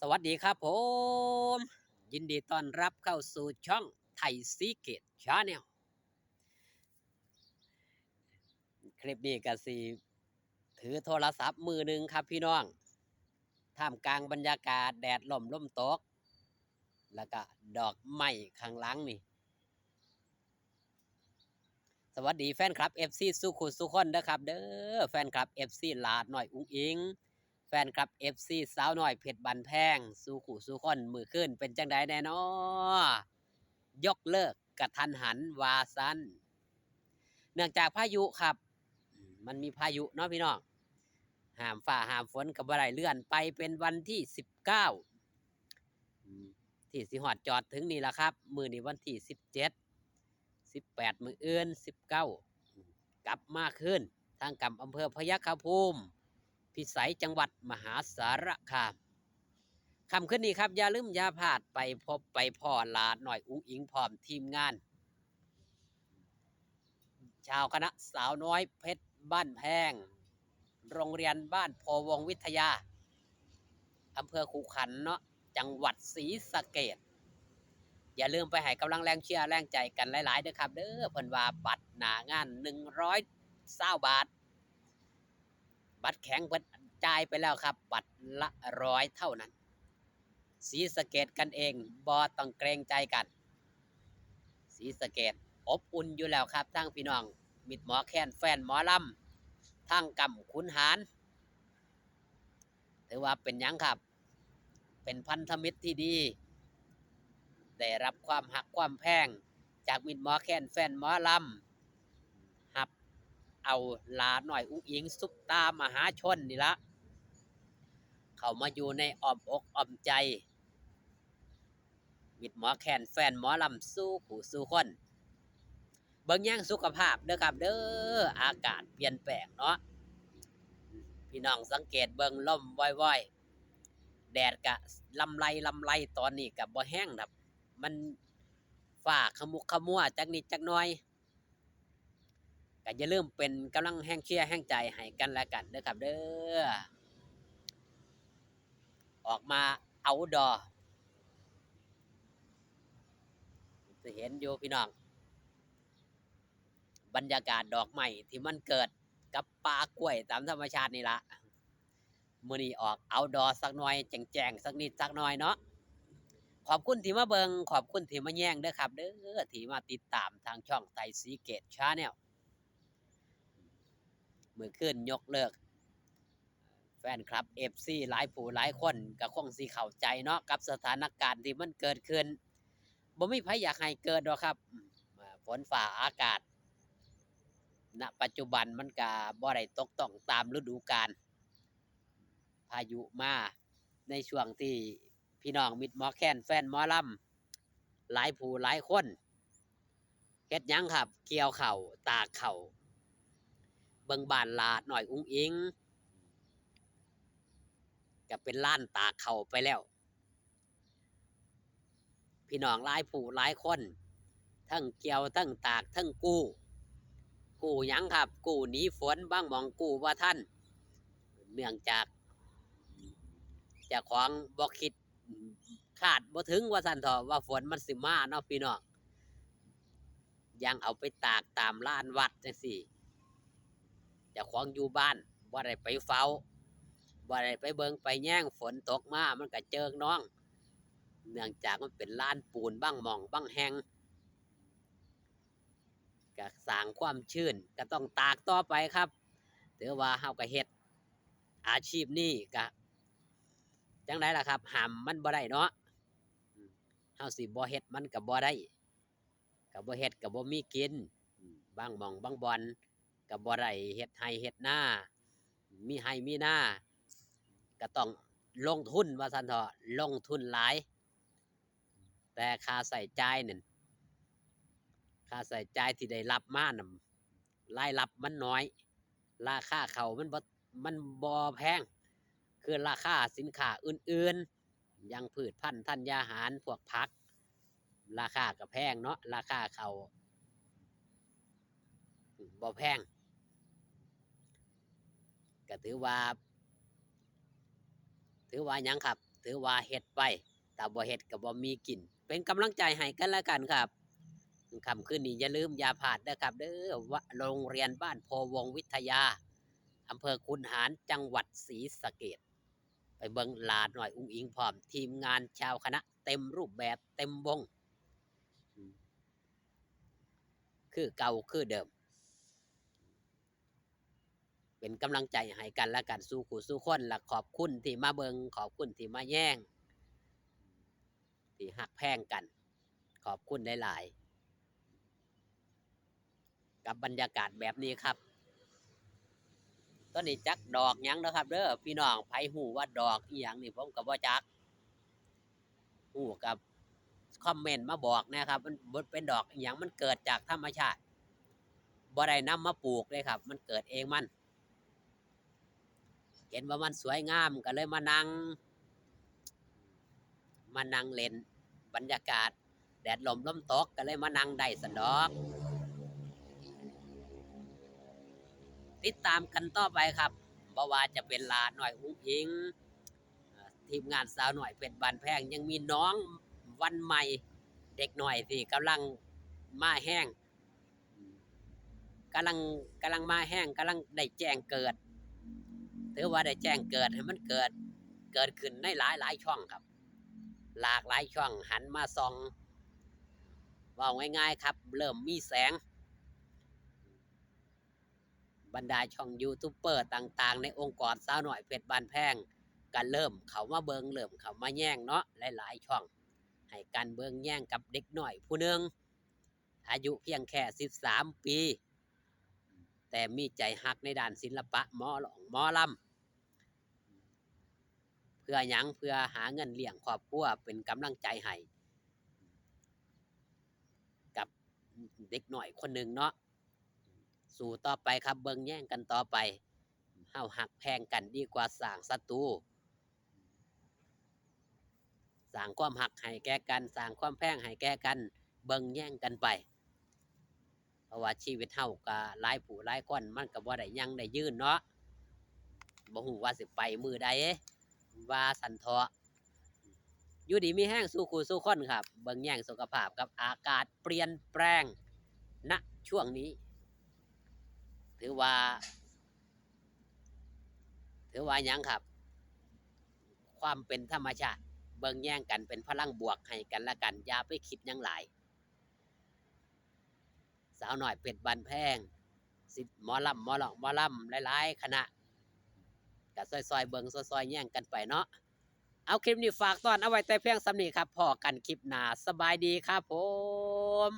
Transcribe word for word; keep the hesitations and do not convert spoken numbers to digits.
สวัสดีครับผม ยินดีต้อนรับเข้าสู่ช่องไทยซีเกตชาแนล คลิปนี้ก็สิถือโทรศัพท์มือหนึ่งครับพี่น้อง ท่ามกลางบรรยากาศแดดล่มลมตก แล้วก็ดอกไม้ข้างหลังนี่ สวัสดีแฟนคลับ เอฟซี สู่คู่สู่คนเด้อครับเด้อ แฟนคลับ เอฟซี หลาน้อยอุ๋งอิ๋ง แฟนคลับ เอฟซี สาวน้อยเพชรบ้านแพง สู่คู่สู่คน มื้อคืนเป็นจั่งใดแน่น้อ ยกเลิกกะทันหันว่าซั่น เนื่องจากพายุครับ มันมีพายุเนาะพี่น้อง ห้ามฟ้าห้ามฝนก็บ่ได้ เลื่อนไปเป็นวันที่สิบเก้า อืม ที่สิฮอดจอดถึงนี่ล่ะครับ มื้อนี้วันที่สิบเจ็ด สิบแปด มื้ออื่น สิบเก้า กลับมาคืน ทางกำอำเภอพยัคฆภูมิพิสัย จังหวัดมหาสารคาม ค่ำคืนนี้ครับ อย่าลืมอย่าพลาด ไปพบไปพ้อหลาน้อยอุ๋งอิ๋งพร้อมทีมงาน ชาวคณะสาวน้อยเพชรบ้านแพง โรงเรียนบ้านโพวงวิทยา อำเภอขุขันธ์เนาะ จังหวัดศรีสะเกษ อย่าลืมไปให้กำลังแรงเชียร์แรงใจกันหลายๆเด้อครับเด้อ เพิ่นว่าบัตรหน้างาน หนึ่งร้อยซาวบาท บัตรแข็งเพิ่นจ่ายไปแล้วครับ บัตรละร้อยเท่านั้น ศรีสะเกษกันเอง บ่ต้องเกรงใจกัน ศรีสะเกษอบอุ่นอยู่แล้วครับ ทั้งพี่น้องมิตรหมอแคน แฟนหมอลำ ทั้งกำขุนหาร ถือว่าเป็นหยังครับ เป็นพันธมิตรที่ดี ได้รับความฮักความแพงจากมิตรหมอแคน แฟนหมอลำ ฮับเอาหลาน้อยอุ๋งอิ๋งซุปตามหาชนนี่ละ เข้ามาอยู่ในอ้อมอกอ้อมใจ มิตรหมอแคน แฟนหมอลำ สู่คู่สู่คน เบิ่งแยงสุขภาพเด้อครับเด้อ อากาศเปลี่ยนแปลงเนาะ พี่น้องสังเกตเบิ่ง ลมว่อยๆ แดดกะลำไรลำไร ตอนนี้กะบ่แฮงครับ มันฟ้าขมุกขมัวจักนิดจักหน่อย ก็อย่าลืมเป็นกำลังแฮงเชียร์แฮงใจให้กันและกันเด้อครับเด้อ ออกมาเอาดอ จะเห็นอยู่พี่น้อง บรรยากาศดอกไม้ที่มันเกิดกับป่ากล้วยตามธรรมชาตินี่ละ มื้อนี้ออกเอาดอสักหน่อย แจ้งๆสักนิดสักหน่อยเนาะ ขอบคุณที่มาเบิ่ง ขอบคุณที่มาแยงเด้อครับเด้อ ที่มาติดตามทางช่องไทยซีเกตชาแนล มื้อคืนยกเลิก แฟนคลับ เอฟซี หลายผู้หลายคนก็คงสิเข้าใจเนาะ กับสถานการณ์ที่มันเกิดขึ้น บ่มีไผอยากให้เกิดดอกครับ ฝนฟ้าอากาศ ณ ปัจจุบันมันก็บ่ได้ตกต้องตามฤดูกาล พายุมาในช่วงที่พี่น้องมิตรหมอแคน แฟนหมอลำ หลายผู้หลายคน เฮ็ดหยังครับ เกี่ยวข้าว ตากข้าว เบิ่งบ้านหลาน้อยอุ๋งอิ๋ง ก็เป็นลานตากข้าวไปแล้ว พี่น้องหลายผู้หลายคน ทั้งเกี่ยว ทั้งตาก ทั้งกู้ กู้หยังครับ กู้หนีฝน บางหม่องกู้บ่ทัน เนื่องจากเจ้าของบ่คิด คาดบ่ถึงว่าซั่นเถาะ ว่าฝนมันสิมาเนาะพี่น้อง ยังเอาไปตากตามลานวัดจั่งซี้ เจ้าของอยู่บ้านบ่ได้ไปเฝ้า บ่ได้ไปเบิ่งไปแยง ฝนตกมามันก็เจิ่งนอง เนื่องจากมันเป็นลานปูน บางหม่องบางแห่ง ก็สร้างความชื้น ก็ต้องตากต่อไปครับ ถือว่าเฮาก็เฮ็ดอาชีพนี้ก็จั่งใดล่ะครับ ห้ามมันบ่ได้เนาะ อืม เฮาสิบ่เฮ็ดมันก็บ่ได้ ก็บ่เฮ็ดก็บ่มีกิน อืม บางหม่องบางบ่อนก็บ่ได้เฮ็ดไร่เฮ็ดนา มีไร่มีนาก็ต้องลงทุนว่าซั่นเถาะ ลงทุนหลาย แต่ค่าใช้จ่ายนั่น ค่าใช้จ่ายที่ได้รับมานั่น รายรับมันน้อย ราคาข้าวมันบ่ มันบ่แพง คือราคาสินค้าอื่นๆ อย่างพืชพันธุ์ธัญญาหาร พวกผัก ราคาก็แพงเนาะ ราคาข้าวบ่แพง ก็ถือว่า ถือว่าหยังครับ ถือว่าเฮ็ดไป ถ้าบ่เฮ็ดก็บ่มีกิน เป็นกำลังใจให้กันและกันครับ ค่ำคืนนี้อย่าลืมอย่าพลาดเด้อครับเด้อ ว่าโรงเรียนบ้านโพวงศ์วิทยา อำเภอขุนหาร จังหวัดศรีสะเกษ ไปเบิ่งหลาน้อยอุ๋งอิ๋งพร้อมทีมงานชาวคณะเต็มรูปแบบเต็มวง คือเก่าคือเดิม เป็นกำลังใจให้กันและกันสู่คู่สู่คน และขอบคุณที่มาเบิ่ง ขอบคุณที่มาแยง ที่ฮักแพงกัน ขอบคุณหลายๆ กับบรรยากาศแบบนี้ครับ ตอนนี้จักดอกหยังเด้อครับเด้อ พี่น้อง ไผฮู้ว่าดอกอีหยังนี่ ผมก็บ่จัก ฮู้ก็คอมเมนต์มาบอกแหน่ครับ มันบ่เป็นดอกอีหยัง มันเกิดจากธรรมชาติ บ่ได้นำมาปลูกเลยครับ มันเกิดเองมัน เห็นว่ามันสวยงามก็เลยมานั่ง มานั่งเล่น บรรยากาศแดดร่มลมตกก็เลยมานั่งได้ซั้นดอก ติดตามกันต่อไปครับ บ่ว่าจะเป็นหลาน้อยอุ๋งอิ๋ง เอ่อ ทีมงานสาวน้อยเพชรบ้านแพง ยังมีน้องวันใหม่ เด็กน้อยที่กำลังมาแฮง กำลัง กำลังมาแฮง กำลังได้แจ้งเกิด ถือว่าได้แจ้งเกิดให้มันเกิด เกิดขึ้นในหลายๆ ช่องครับ หลากหลายช่องหันมาส่อง เว้าง่ายๆ ครับ เริ่มมีแสง บรรดาช่องยูทูบเบอร์ต่างๆ ในองค์กรสาวน้อยเพชรบ้านแพง ก็เริ่มเข้ามาเบิ่ง เริ่มเข้ามาแยงเนาะ หลายๆ ช่อง ให้การเบิ่งแยงกับเด็กน้อยผู้หนึ่ง อายุเพียงแค่สิบสามปี แต่มีใจฮักในด้านศิลปะหมอร้องหมอลำ เพื่อหยัง เพื่อหาเงินเลี้ยงครอบครัว เป็นกำลังใจให้ กับเด็กน้อยคนหนึ่งเนาะ สู้ต่อไปครับ เบิ่งแยงกันต่อไป เฮาฮักแพงกันดีกว่าสร้างศัตรู สร้างความฮักให้แก่กัน สร้างความแพงให้แก่กัน เบิ่งแยงกันไป เพราะว่าชีวิตเฮาก็หลายผู้หลายคน มันก็บ่ได้ยั่งได้ยืนเนาะ บ่ฮู้ว่าสิไปมื้อใด ว่าซั้นเถาะ อยู่ดีมีแฮงสู่คู่สู่คนครับ เบิ่งแยงสุขภาพครับ อากาศเปลี่ยนแปลง ณ ช่วงนี้ ถือว่า ถือว่าหยังครับ ความเป็นธรรมชาติ เบิ่งแยงกันเป็นพลังบวกให้กันและกัน อย่าไปคิดหยังหลาย สาวน้อยเพชรบ้านแพง สิหมอลำ หมอร้อง หมอลำ หลายๆ คณะ ก็ซอยๆ เบิ่งซอยๆ แยงกันไปเนาะ เอาคลิปนี้ฝากต้อนเอาไว้แต่เพียงส่ำนี้ครับ พ้อกันคลิปหน้า สบายดีครับผม